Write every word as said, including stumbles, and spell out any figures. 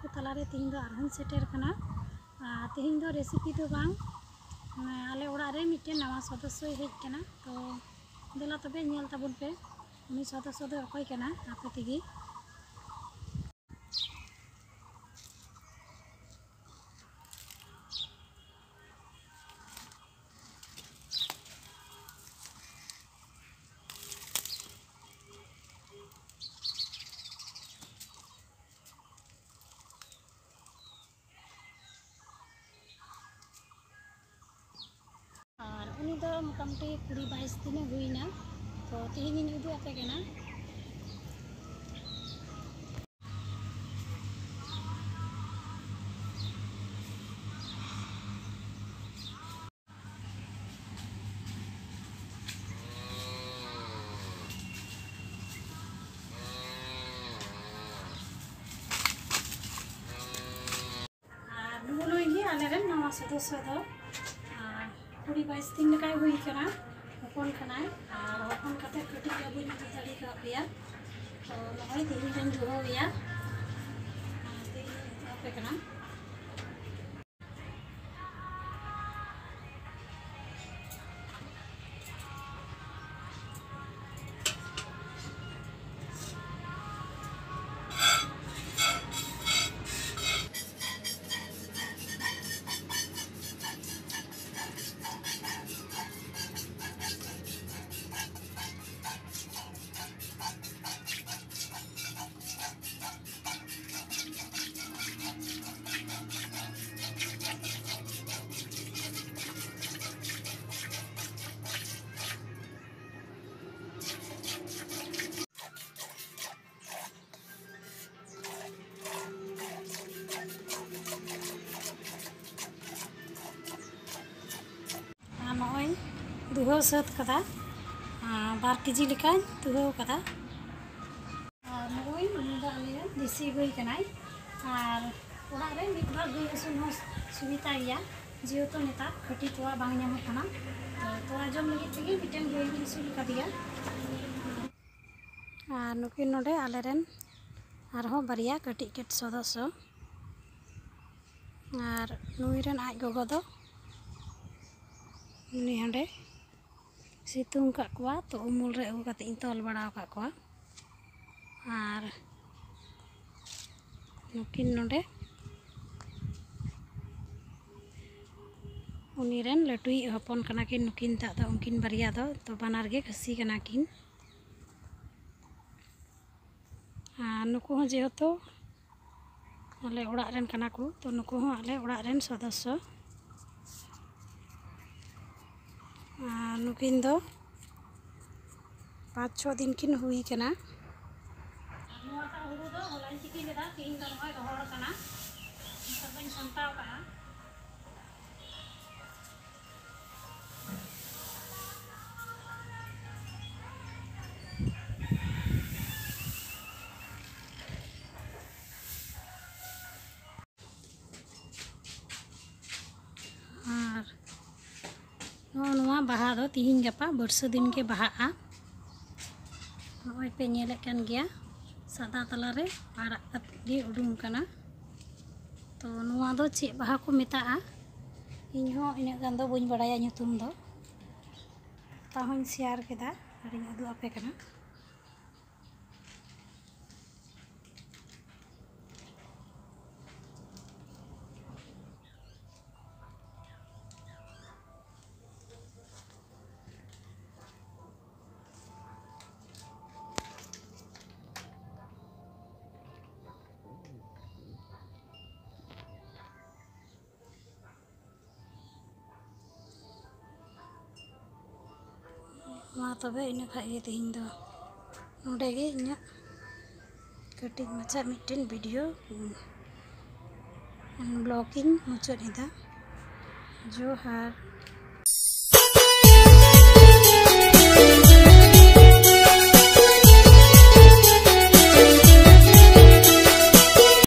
ᱠᱚ ᱛᱟᱞᱟᱨᱮ ᱛᱤᱦᱤᱧ ᱫᱚ ᱟᱨᱦᱚᱸᱧ ᱥᱮᱴᱮᱨ ᱠᱟᱱᱟ᱾ ᱟᱨ ᱛᱤᱦᱤᱧ ᱫᱚ ᱨᱮᱥᱤᱯᱤ ᱫᱚ ᱵᱟᱝ, ᱟᱞᱮ ᱚᱲᱟᱜ ᱨᱮ ᱢᱤᱫᱴᱮᱱ ᱱᱟᱣᱟ ᱥᱚᱫᱚᱥᱥᱚᱭ ᱦᱮᱡ ᱠᱟᱱᱟ᱾ ᱛᱚ ᱫᱮᱞᱟ ᱛᱚᱵᱮ ᱧᱮᱞ ᱛᱟᱵᱚᱱ ᱯᱮ, ᱩᱱᱤ ᱥᱚᱫᱚᱥᱥᱚ ᱫᱚ ᱚᱠᱚᱭ ᱠᱟᱱᱟ ᱟᱯᱮ ᱛᱮᱜᱮ᱾ ᱟᱨ ᱩᱱᱤ ᱫᱚ ᱢᱚᱴᱟᱢᱩᱴᱤ ᱠᱩᱲᱤ ᱵᱟᱭᱤᱥ ᱫᱤᱱᱮ ᱦᱩᱭᱱᱟ᱾ ᱛᱚ ᱛᱮᱦᱮᱧᱤᱧ ᱩᱫᱩᱜ ᱟᱯᱮ ᱠᱟᱱᱟ᱾ ᱟᱨ ᱱᱩᱜᱼᱩ ᱱᱩᱭ ᱜᱮ ᱟᱞᱮᱨᱮᱱ ᱱᱟᱣᱟ ᱥᱚᱫᱚᱥᱥᱚ ᱫᱚ᱾ ᱟᱨ ᱠᱩᱲᱤ ᱵᱟᱭᱤᱥ ᱫᱤᱱ ᱞᱮᱠᱟᱭ ᱦᱩᱭ ᱠᱟᱱᱟ, ᱦᱚᱯᱚᱱ ᱠᱟᱱᱟᱭ᱾ ᱟᱨ ᱦᱚᱯᱚᱱ ᱠᱟᱛᱮ ᱠᱟᱹᱴᱤᱡ ᱫᱚ ᱵᱟᱹᱧ ᱩᱫᱩᱜ ᱫᱟᱲᱮ ᱟᱠᱟᱫ ᱯᱮᱭᱟ᱾ ᱛᱚ ᱱᱚᱜᱼᱚᱭ ᱛᱮᱦᱮᱧ ᱫᱚᱧ ᱫᱩᱦᱟᱹᱣ ᱮᱭᱟ᱾ ᱟᱨ ᱛᱮᱦᱮᱧ ᱤᱧ ᱩᱫᱩᱜ ᱟᱯᱮ ᱠᱟᱱᱟ᱾ ᱟᱨ ᱱᱚᱜᱼᱚᱭ ᱫᱩᱦᱟᱹᱣ ᱥᱟᱹᱛ ᱠᱟᱫᱟ, ᱟᱨ ᱵᱟᱨ ᱠᱮᱡᱤ ᱞᱮᱠᱟᱧ ᱫᱩᱦᱟᱹᱣ ᱠᱟᱫᱟ᱾ ᱟᱨ ᱱᱚᱜᱼᱚᱭ ᱩᱱᱤ ᱫᱚ ᱟᱞᱮ ᱫᱮᱥᱤ ᱜᱟᱹᱭ ᱠᱟᱱᱟᱭ᱾ ᱟᱨ ᱚᱲᱟᱜ ᱨᱮ ᱢᱤᱫ ᱵᱟᱨ ᱜᱟᱹᱭ ᱟᱹᱥᱩᱞ ᱦᱚᱸ ᱥᱩᱵᱤᱫᱷᱟ ᱜᱮᱭᱟ, ᱡᱮᱦᱮᱛᱩ ᱱᱮᱛᱟᱨ ᱠᱷᱟᱹᱴᱤ ᱛᱚᱣᱟ ᱵᱟᱝ ᱧᱟᱢᱚᱜ ᱠᱟᱱᱟ᱾ ᱛᱚ ᱛᱚᱣᱟ ᱡᱚᱢ ᱞᱟᱹᱜᱤᱫ ᱛᱮᱜᱮ ᱢᱤᱫᱴᱮᱱ ᱜᱟᱹᱭ ᱞᱮ ᱟᱹᱥᱩᱞ ᱟᱠᱟᱫᱮᱭᱟ᱾ ᱟᱨ ᱱᱩᱠᱤᱱ ᱱᱚᱰᱮ ᱟᱞᱮᱨᱮᱱ ᱟᱨᱦᱚᱸ ᱵᱟᱨᱭᱟ ᱠᱟᱹᱴᱤᱡ ᱠᱟᱹᱴᱤᱡ ᱥᱚᱫᱚᱥᱥᱚ᱾ ᱟᱨ ᱱᱩᱭ ᱨᱮᱱ ᱟᱡ ᱜᱚᱜᱚ ᱫᱚ ᱩᱱᱤ ᱦᱟᱸᱰᱮ ᱥᱤᱛᱩᱝ ᱠᱟᱜ ᱠᱚᱣᱟ, ᱛᱚ ᱩᱢᱩᱞ ᱨᱮ ᱟᱹᱜᱩ ᱠᱟᱛᱮ ᱤᱧ ᱛᱚᱞ ᱵᱟᱲᱟ ᱟᱠᱟᱫ ᱠᱚᱣᱟ᱾ ᱟᱨ ᱱᱩᱠᱤᱱ ᱱᱚᱰᱮ ᱩᱱᱤ ᱨᱮᱱ ᱞᱟᱹᱴᱩᱭᱤᱡ ᱦᱚᱯᱚᱱ ᱠᱟᱱᱟ ᱠᱤᱱ ᱱᱩᱠᱤᱱ ᱴᱟᱜ ᱫᱚ, ᱩᱱᱠᱤᱱ ᱵᱟᱨᱭᱟ ᱫᱚ, ᱛᱚ ᱵᱟᱱᱟᱨ ᱜᱮ ᱠᱷᱟᱹᱥᱤ ᱠᱟᱱᱟ ᱠᱤᱱ᱾ ᱟᱨ ᱱᱩᱠᱩ ᱦᱚᱸ ᱡᱮᱦᱮᱛᱩ ᱟᱞᱮ ᱚᱲᱟᱜ ᱨᱮᱱ ᱠᱟᱱᱟ ᱠᱚ, ᱛᱚ ᱱᱩᱠᱩ ᱦᱚᱸ ᱟᱞᱮ ᱚᱲᱟᱜ ᱨᱮᱱ ᱥᱚᱫᱚᱥᱥᱚ᱾ ᱟᱨ ᱱᱩᱠᱤᱱ ᱫᱚ ᱯᱟᱸᱪ ᱪᱷᱚ ᱫᱤᱱ ᱠᱤᱱ ᱦᱩᱭ ᱠᱟᱱᱟ᱾ ᱱᱚᱣᱟᱴᱟᱜ ᱦᱩᱲᱩ ᱫᱚ ᱦᱚᱞᱟᱧ ᱛᱤᱠᱤ ᱞᱮᱫᱟ, ᱛᱮᱦᱮᱧ ᱫᱚ ᱱᱚᱜᱼᱚᱭ ᱨᱚᱦᱚᱲ ᱠᱟᱱᱟ, ᱱᱤᱛᱚᱜ ᱫᱚᱧ ᱥᱟᱢᱴᱟᱣ ᱠᱟᱜᱼᱟ᱾ ᱟᱨ ᱱᱚᱜᱼᱚ ᱱᱚᱣᱟ ᱵᱟᱦᱟ ᱫᱚ ᱛᱤᱦᱤᱧ ᱜᱟᱯᱟ ᱵᱟᱹᱨᱥᱟᱹ ᱫᱤᱱ ᱜᱮ ᱵᱟᱦᱟᱜᱼᱟ᱾ ᱱᱚᱜᱼᱚᱭ ᱯᱮ ᱧᱮᱞᱮᱫ ᱠᱟᱱ ᱜᱮᱭᱟ, ᱥᱟᱫᱟ ᱛᱟᱞᱟᱨᱮ ᱟᱨᱟᱜ ᱠᱟᱛᱮ ᱜᱮ ᱩᱰᱩᱝ ᱠᱟᱱᱟ᱾ ᱛᱚ ᱱᱚᱣᱟ ᱫᱚ ᱪᱮᱫ ᱵᱟᱦᱟ ᱠᱚ ᱢᱮᱛᱟᱜᱼᱟ, ᱤᱧ ᱦᱚᱸ ᱤᱱᱟᱹᱜ ᱜᱟᱱ ᱫᱚ ᱵᱟᱹᱧ ᱵᱟᱲᱟᱭᱟ ᱧᱩᱛᱩᱢ ᱫᱚ᱾ ᱛᱟᱦᱚᱧ ᱥᱮᱭᱟᱨ ᱠᱮᱫᱟ ᱟᱨᱤᱧ ᱩᱫᱩᱜ ᱟᱯᱮ ᱠᱟᱱᱟ᱾ ᱢᱟ ᱛᱚᱵᱮ ᱤᱱᱟᱹ ᱠᱷᱟᱡ ᱜᱮ ᱛᱮᱦᱮᱧ ᱫᱚ ᱱᱚᱰᱮ ᱜᱮ ᱤᱧᱟᱹᱜ ᱠᱟᱹᱴᱤᱡ ᱢᱟᱪᱷᱟ ᱢᱤᱫᱴᱮᱱ ᱵᱷᱤᱰᱤᱭᱳ, ᱩᱸ, ᱵᱞᱚᱜ ᱤᱧ ᱢᱩᱪᱟᱹᱫ ᱮᱫᱟ᱾ ᱡᱚᱦᱟᱨ᱾